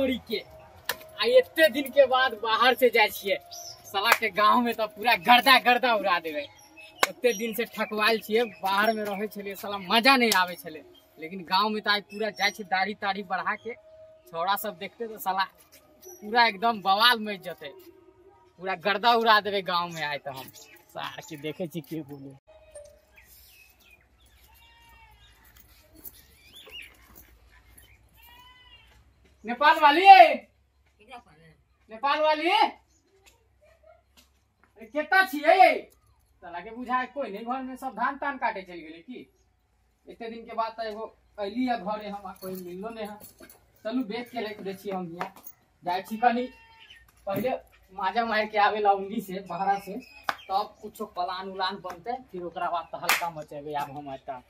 तोरी के आ एते दिन के बाद बाहर से जाय छियै साला के गांव में तो पूरा गर्दा गर्दा उड़ा देबै। ओते दिन से ठकवाल छियै, बाहर में रहै छलियै, साला मजा नहीं आबै छलै। लेकिन गांव में तो आज पूरा जाय छियै दाढ़ी ताढ़ी बढ़ा के, छौड़ा सब देखते तो साला पूरा एकदम बवाल मच जतै, पूरा गर्दा उड़ा देबै गांव में आए तो। हम सार के देखे छी के बोले। नेपाल वाली, नेपाल वाली केता छियै? साला के बुझाय कोई नहीं घर में, सब धान तान काटे चल गेलै की? एते दिन के बाद तो एगो अइली है घरे, हम कोई मिललो नहीं है। चलू बेच के रख दै छी हम, हियाँ जाइ छी कनी पहले माजा मार के आवेला उंगी से बहरा से, तब कुछो प्लान उलान बनते, फिर ओकरा बाद तो हल्का मचेबै। आब हम एता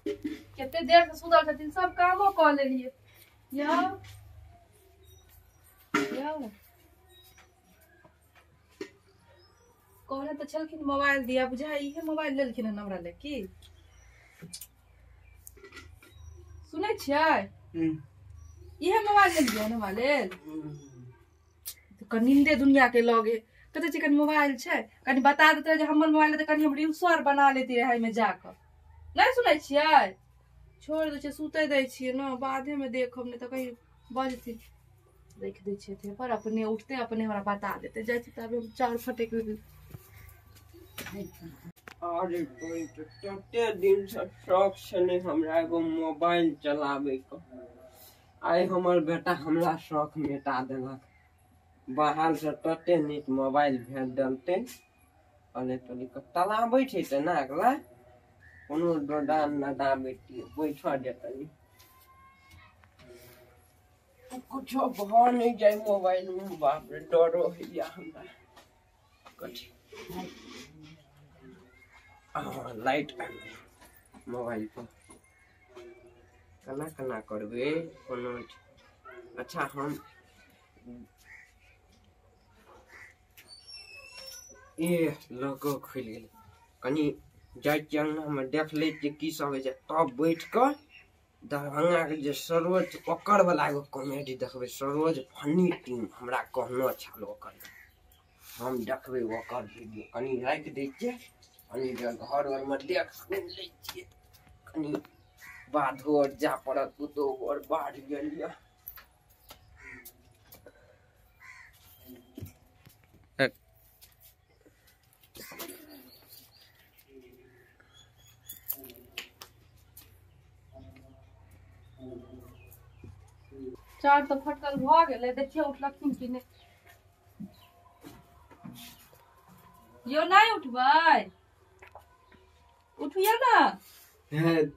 कते देर से सुतल छथिन, सब कामो कऽ लेलियै। यौ यौ कहने तऽ छलखिन मोबाइल दिया, बुझाइ इहे मोबाइल लेलखिन हन हमरा ले की? सुनै छियै? इहे मोबाइल लेलियै हन हमरा लेल? तऽ नींदे दुनिया के लगे कते छै। कनि मोबाइल छै, कनि बता देते जे हमर मोबाइल तऽ कनि हम रील्सो आर बना लेती रहै एहिमे जाकऽ। नहि सुनै छियै? छोड़ि दै छियै, सुतै दै छियै ने, बाधेमे देखब, नहि तऽ कहीं बजथिन। राखि दै छियै पर अपने उठते अपने हमरा बता देते। जाइ छी तब हम चाउर फटकि लेबै। अरे कते दिन से शौक छलै हमरा एगो मोबाइल चलाबैके, आइ हमर बेटा हमरा शौक मिटा देलक। बाहर से तते नीक मोबाइल भेज देलकै। अरे तोरी के चलाबै छै तऽ ना अगला कोनो डोडान नदा बेटी बैठ जेतनी, कुछो भऽ नहि जाय मोबाइल में। बाप रे डरो होइया हमरा। कथी लाइट आबि गेल मोबाइल पर, केना केना करबै कोनो। अच्छा हम ए लोगो खुलि गेलै, कनि जाइ छियै अङ्गनामे देख लै छियै की सब होइ छै, तब बैठ कऽ दरभंगाके जे सरोज ओकर वाला एगो कॉमेडी देखबै। सरोज फनी टीम हमरा कहनो छल ओकर, हम देखबै ओकर वीडियो। कनि राखि दै छियै, कनि घर उरमे देख सुनि लै छियै, कनि बाधो आर जाय पड़त, पुतोहु आर बाढ़ गेल यऽ। चाउर तऽ फटकल भऽ गेलै, देखियौ उठलखिन कि नहि। यौ नहि उठबै? उठियौ ना।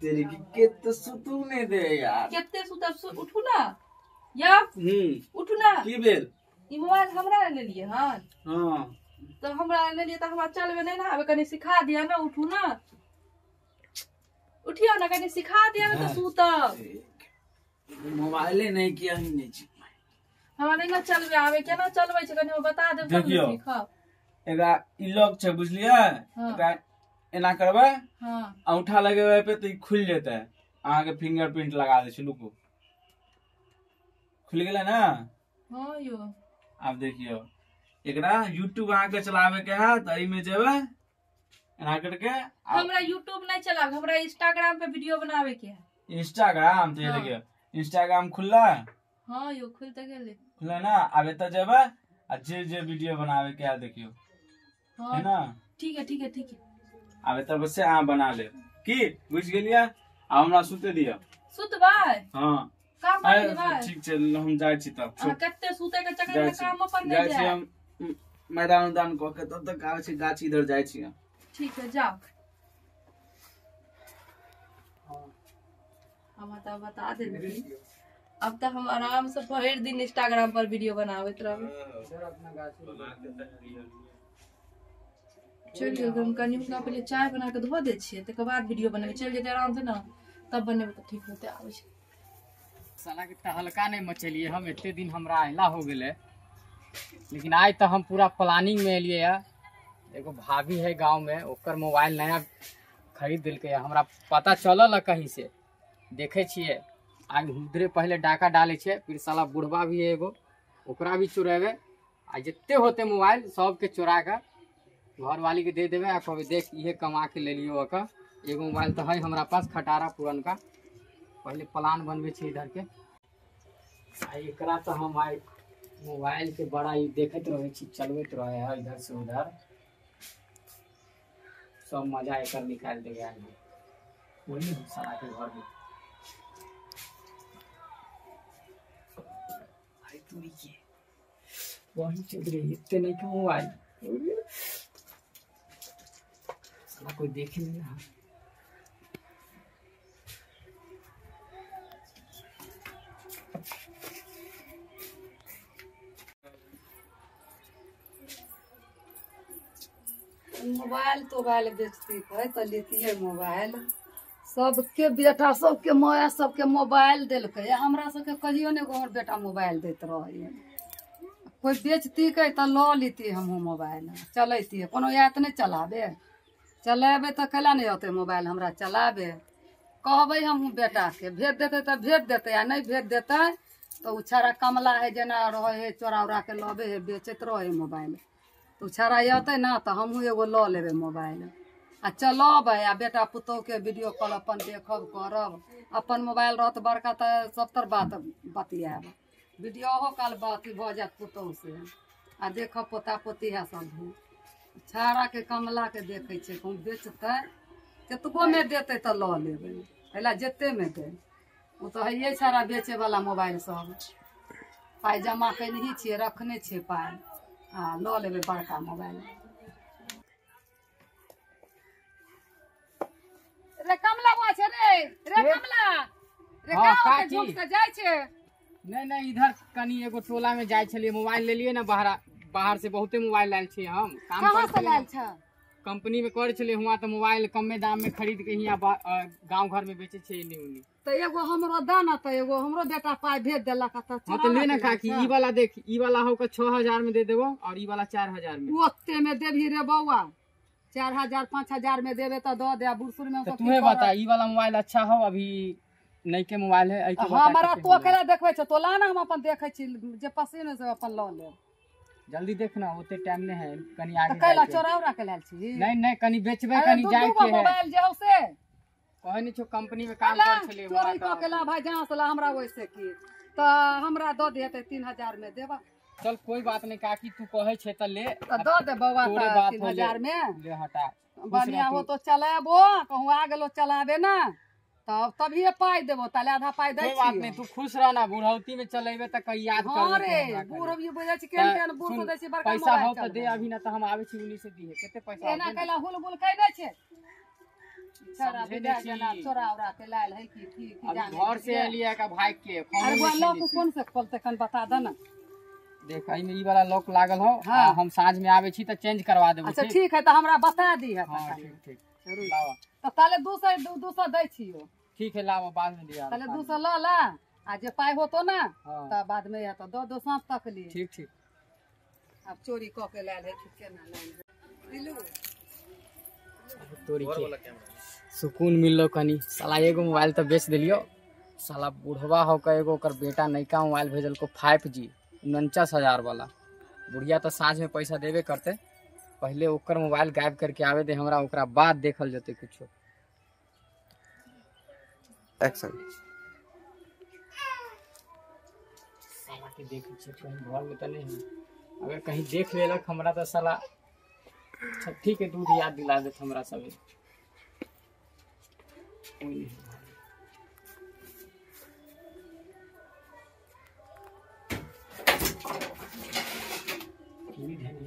तेरी की केते सुतू नहि दे यार, केते सुतब, उठू ना। यौ उठू ना। की भेल? ई मोबाइल हमरा लेलियै हन? हाँ तऽ हमरा लेलियै तऽ हमरा चलबे नहि ने आबे, कनि सिखा दिअ ने। उठू ना, उठियौ ना, कनि सिखा दिअ ने तऽ सुतब। मोबाइले नहीं किया ही नहीं छी हमरा, नहीं ना चलबे आबे, केना चलबै छै कनि बता देब तब ने सीखब। एकरा ई लॉक छै बुझलियै, एकरा एना करबै, हां अंगूठा लगेबै पे तऽ ई खुलि जेतै, अहाँ के फिंगरप्रिंट लगा दै छै। लुकू खुलि गेलै ना? हां यो आब देखियौ एकरा यूट्यूब अहाँ के चलावे के है तऽ एहिमे जेबै एना करके। हमरा यूट्यूब नहीं चलावे, हमरा इंस्टाग्राम पे वीडियो बनावे के है। इंस्टाग्राम तो देखियौ इंस्टाग्राम खुलला? हाँ यो खुल तऽ गेलै। खुलले ना? आब एतऽ जेबै आ जे जे वीडियो बनावे के है देखियौ, हाँ, है ना? ठीक है ठीक है ठीक है। आब एतऽ बस अहाँ बना लेब की, बुझि गेलियै? आ हमरा सुते दिअ। सुतबै? हाँ काम कर लेबै? ठीक छै हम जाइ छी तब। अहाँ कते सुते के चक्कर में काम पर नहि जाइ छी जाय। हम मैदान उदान कऽ के तब तक आबै छी, गाछी इधर जाइ छी। ठीक है जाओ। हम तऽ बता देली, अब तऽ हम आराम से भरि दिन इंस्टाग्राम पर वीडियो बनाबैत रहबै। चलि गेल, हम कनि हुनका पहिले चाय बना कऽ धो दै छियै, तकर बाद वीडियो बनेबै। चलि जेतै आराम से ने, तब बनेबै तऽ ठीक होतै। आबै छै साला के तहलका नहीं मचेलिए हम, एते दिन हमरा अयला हो गेलै, लेकिन आइ तऽ हम पूरा प्लानिंग में एलियै है। एगो भाभी है गाँव में, ओकर मोबाइल नया खरीद देलकै, हमरा पता चलल है कहीं से, देखै छियै आइ उधरे पहले डाका डालै छियै, फिर साला बुढ़बा भी है एगो, ओकरा भी चोरेबै। आ जते होते मोबाइल सबके चोरा कऽ घरवाली के दे देबै आ कहबै देख इहे कमा के लेलियो ओकर। एगो मोबाइल तऽ है हमरा पास खटारा पुरनका। पहले प्लान बनबै छियै इधर के। आ एकरा तऽ हम आइ मोबाइल के बड़ा ई देखैत रहै छी, चलबैत रहै है इधर से उधर, सब मजा एकर निकालि देबै आइ। वही हम साला के घर में आई तुरी के वही चल रही इतने नहीं के मोबाइल साला कोई देखे नहीं ना। मोबाइल तो मोबाइल बेचती है तो लेती है मोबाइल। सबके बेटा सबके माया सबके मोबाइल देलकै, हमरा सबके कहियो नहि हमर बेटा मोबाइल दैत रहै। कोइ बेचती के तऽ लऽ लेती हमहूँ मोबाइल, चलैती। कोनो आयत नहि चलाबे, चलेबै तऽ कैला नहि अतै मोबाइल हमरा चलाबे। कहबै हमहूँ बेटाके, भेज देतै तऽ भेज देतै, आ नहि भेज देतै तऽ ओ छाड़ा कमला है जेना रहै है, चोरा उरा के लबै है, बेचैत रहै है मोबाइल। तऽ ओ छाड़ा अतै ने तऽ हमहूँ एगो लऽ लेबै मोबाइल आ चलबै, आ बेटा पुतोहके वीडियो कॉल अपन देखब करब। अपन मोबाइल रहत बड़का तऽ सबतर बात बतियाब, वीडियो कॉल बात भऽ जायत पुतोह से, आ देखब पोता पोती है सब। छाड़ाके कमलाके देखै छै कहूँ बेचतै, कतबोमे देतै तऽ लऽ लेबै, एहि जतेमे दे। ओ तऽ हैये छाड़ा बेचैवला मोबाइल सब। पाइ जमा केनही छियै, रखने छियै पाइ, आ लऽ लेबै बड़का मोबाइल। रे कमला बुआ छै रे, रे कमला रे, गाँव के झूठ से जाइ छै। नहीं नहीं, इधर कनी एगो टोला में जाइ छलियै, मोबाइल लेलियै ने बाहर, बाहर से बहुते मोबाइल लायल छियै हम। काम कहाँ से लायल छ? कंपनी में करै छलियै हुआं, तऽ मोबाइल कमे दाम में खरीद के हियां गाँव घर में बेचै छियै एनी ओनी। तऽ एगो हमरो दे ना, तऽ एगो हमरो बेटा पाइ भेज देलक तऽ। हाँ तो ले ना काकी, ई वाला देख, ई वाला होकर 6000 में दे देबो और ई वाला 4000 में। ओते में देबही रे बौआ? 4000 5000 में देबे तऽ दऽ दे। बुढ़सुर में तो तुम्हें बता ई वाला मोबाइल अच्छा हो? अभी नई के मोबाइल है। हमरा तो अकेला देखबै छ, तो ला ना, हम अपन देखै छी, जे पसीन है से अपन लऽ लेब। जल्दी देखना, ओते टाइम नहीं है, कनी आगे। कैला चोरा उरा के लायल छी? नहीं नहीं, कनी बेचबै, कनी जाय के है मोबाइल जे हो से। कहै नहीं छो कंपनी में काम कर छलियै, चोरी कऽ के ला भाई जहाँ से ला, हमरा वैसे की तऽ हमरा दऽ देतै 3000 में देबा। चल कोई बात नहीं काकी, तू कहै छे तऽ ले, तऽ दऽ दे बौआ 3000 में ले। हटा बढ़िया हो तो चलेबो, कहूँ आ गेलो चलाबे ना तब तभिए पाइ देबो, ताले आधा पाइ दै कोई बात नहीं, तू खुश रह ना, बुढ़ौती में चलेबे त कहीं याद कर। हां रे बूढ़ भी बुझै छी केहन केहन बूढ़ को दै छी बड़का पैसा हो त दे अभी ना, त हम आबै छी उन्हीं से दिहे। कते पैसा एना कैला हुल बुल कैने छै छोरा बुझा जना चोरा उरा के लायल है की की की जाने। घर से एलियै का भाग के। अरे बुआ लॉक कोन से खोलते कन बता द ना। देख एहि में ई वाला लॉक लागल हो, हम साँझ में आबै छी त चेंज करवा देबो। अच्छा ठीक है, त हमरा बता दी है। हां ठीक ठीक, लावा त ताले 200 दै छियो। ठीक है लावा, बाद में दिया। ताले 200 ल ला, आ जे पाइ होतो ना त बाद में या त दो दो साँझ तक ली। ठीक ठीक। अब चोरी क के लायल है केना लायल दिलू तोरी के सुकून मिललो कनी। साला एगो मोबाइल त बेच देलियो, साला बुढ़वा हो के एगो ओकर बेटा नयका मोबाइल भेजलको 5G 49,000 वाला। बुढ़िया तो साँझ में पैसा देबे करते, पहले ओकर मोबाइल गायब करके आवे दे हमरा, ओकरा बाद देखल जते कुछो। एक्शन। साला के देखै छियै कहीं घर में त नहीं है, अगर कहीं देख लेलक हमरा त साला छठी के दूध याद दिला देत हमरा सब।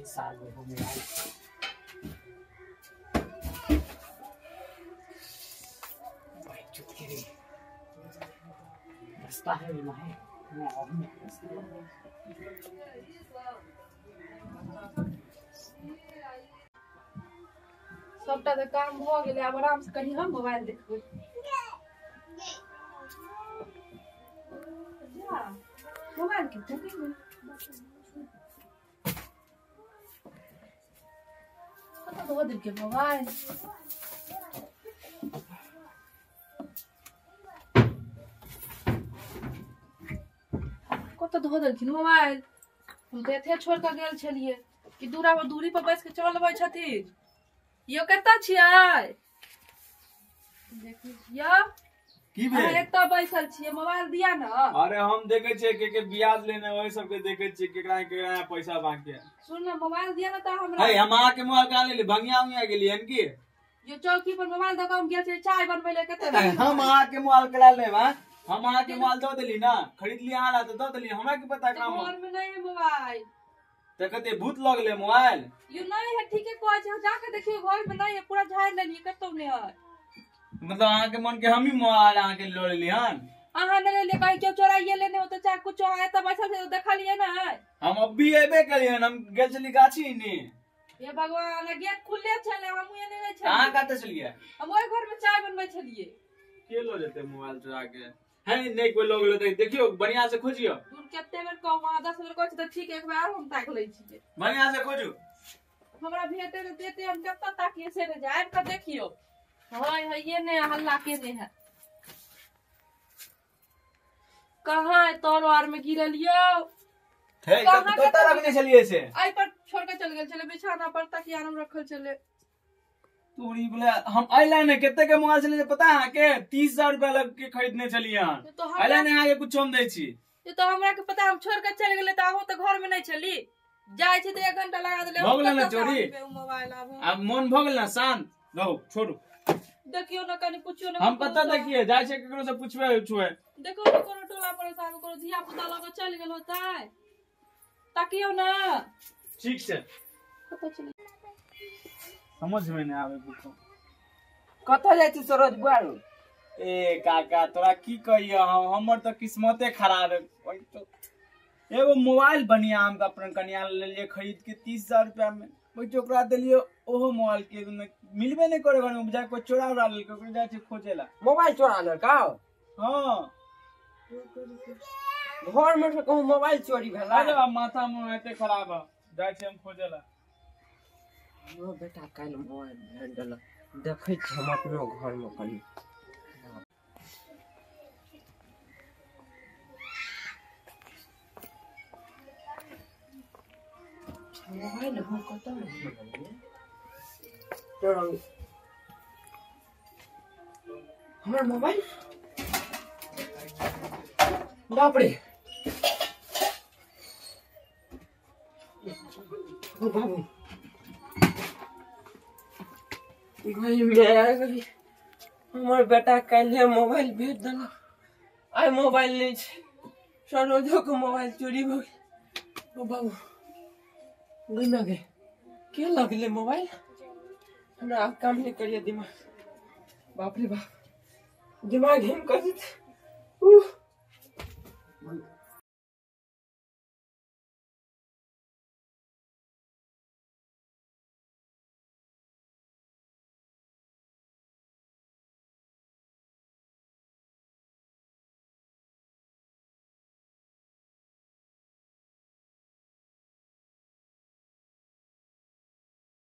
साल हो मोबाइल रास्ता है सबटा तऽ काम भऽ गेलै, आब आराम से कनि हम मोबाइल देखबै। मोबाइल के कतऽ दऽ देलकै मोबाइल? कतऽ धो देलखिन मोबाइल? हम तऽ एथे छोड़ कऽ गेल छलियै कि दूरा पर दूरी पर बैस के चलबै छथिन। यो कतऽ छियै? देखियौ की भेल? एतऽ बैसल छियै, मोबाइल दिया न। अरे हम देखे छियै के के ब्याज लेने ओहि सब के देखे छियै केकरा केकरा पैसा बाकी है। सुन न, मोबाइल दिया न तऽ हमरा। है हम अहाँ के मोबाइल कहाँ लेली? भंगिया उंगिया गेली हन की? यो चौकी पर मोबाइल दऽ कऽ हम गेल छियै चाय बनबै लए। कते हम अहाँ के मोबाइल करा लेब? हम अहाँ के मोबाइल दऽ देली ना, खरीद ली अहाँ ला तऽ दऽ देली, हमरा की पता काम घर में नहीं है मोबाइल। तऽ कते भूत लगले मोबाइल? यो नहीं है, ठीके कहै छै, जाके देखियौ घर में नहीं है, पूरा झाड़ि लेलियै, कतौ नहीं है। मतलब अहाँ के मन के हम ही मोबाइल अहाँ के लऽ लेली हन? अहाँ नहि लेलियै, कहीं केओ चोराइये लेने होतै चाहे कुछो। अहाँ एतऽ बैसल छियै तऽ देखलियै नहि। हम अभी एबे करियन, हम गेल छली गाछी ने। हे भगवान, गेट खुलले छलै, हमहूँ एने नहि छलियै। अहाँ कतऽ छलियै? हम ओहि घर में चाय बनबै छलियै। के लऽ जेतै मोबाइल चोरा के? है नहीं कोई लऽ गेलै तऽ देखियौ बढ़िया से खोजियौ। दूर कते बेर कहू, अहाँ 10 बेर कहै छी तऽ ठीक, एक बेर आर हम ताकि लै छियै। बढ़िया से खोजू। हमरा भेटे नहि देते, हम कतऽ ताकियै से नहि जाय, आबि कऽ देखियौ। है है ये नहीं हल्ला के नहीं है। कहाँ है तोर आर में गिरल यौ? हे कतऽ रखने छलियै से? एहि पर छोड़ के चल गेल छलै, बिछाना पर तकिया हम रखल छलै। तोरी बोले हम अइला ने कते के मोबाइल छलै पता है अहाँके? 30,000 रुपया लग के खरीदने छलियै हन। अइला ने अहाँके कुछो हम दै छी। तो हमरा के पता, हम छोड़ के चल गेलै तऽ अहूँ तऽ घर में नहीं छली। जाइ छी तऽ 1 घंटा लगा देले। भऽ गेलै ने चोरी? मोबाइल आब आब मन भऽ गेल ने शांत? रहू छोड़ू। देखियौ न कनी पुछियौ न। हम कतऽ देखियै? जाइ छियै केकरो से पुछबै उछबै। देखो न कोनो टोला पड़ोसा में कोनो धिया पुता लऽ कऽ चलि गेल होतै, तकियौ न। ठीक छै। कतऽ चलि? समझ में नहीं आवे कुछो। कतऽ जाइ छी सरोज बुआरू? ए काका तोरा की कहियो हम, हमर तऽ किस्मते खराब है। एगो मोबाइल बढ़िया हम अपन कनिया लेलियै खरीद के 30,000 रुपया में, ओहि ओकरा देलियै ओहो मोबाइल के मिलबे नहीं करे घर में, बुझा कोई चोरा उरा लेलकै, ओकरा जाइ छै खोजे ला। मोबाइल चोरा लेलकौ? हाँ। घर में से कहूँ मोबाइल चोरी भेला? अरे बाप, माथा मुँह एते खराब है, जाइ छै हम खोजे ला। हमरो बेटा काल्हि मोबाइल भेज देलक, देखै छी हम अपनो घर में कनि। मोबाइल हम कतऽ रखने? हमर मोबाइल, बाप रे, ओ बाबू गई मैं, हमर बेटा काल्हि मोबाइल भेज देलक, आइ मोबाइल नहीं छै, सरोजो के मोबाइल चोरी भऽ गेल। ओ बाबू गई ना गे, के लगले मोबाइल? हमरा आब काम नहीं करिए दिमाग, बाप रे बाप, दिमाग हिम कर देते।